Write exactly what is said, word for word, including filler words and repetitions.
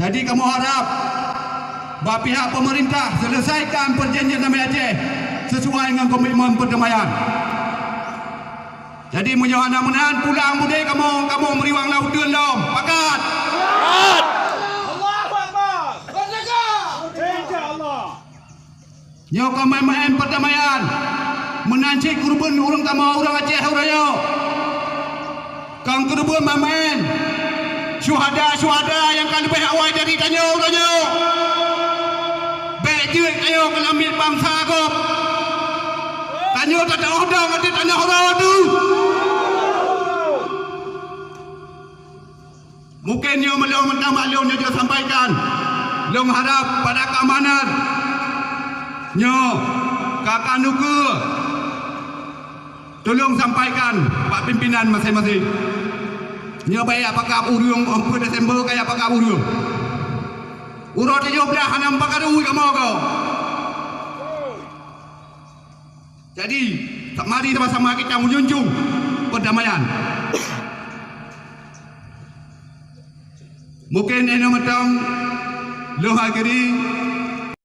Jadi kamoe harab bak pihak pemerintah selesaikan perjanjian damai Aceh sesuai ngon komitmen perdamaian. Jadi meunyoe hana meunan, pulang mudé kamoe, kamoe meuriwang lam uteuen lom. Pakat? Allahu Akbar. Merdeka. Insya Allah. Nyoe ka maén-maén perdamaian. Meunan cit keureubeuen ureuëng kamoe ureuëng Aceh uroe nyoe. Kon keureubeuen maén-maén. Syuhada-syuhada nyang ka leubeh awai dari tanyoe uroe nyoe. Bék jeuet tanyoe keu lamiet bansa gob. Tanyoe tataôh dong ateueh tanoh uroe teuh. Mungken nyoe meulong mantong bak lôn nyang jeuet sampaikan. Lôn harab pada keamanan nyoe ka ka nukeue. Tulông sampaikan bak pimpinan maséng-maséng. Nyoe baya pakab ureuëng, umpeu Desember kaya pakab ureuëng. Uroe tujoh blaih hana meupakat ui kamoe ko. Jadi, mari sama-sama kita menjunjung perdamaian. Mungkin inoe mantong lôn akhiri.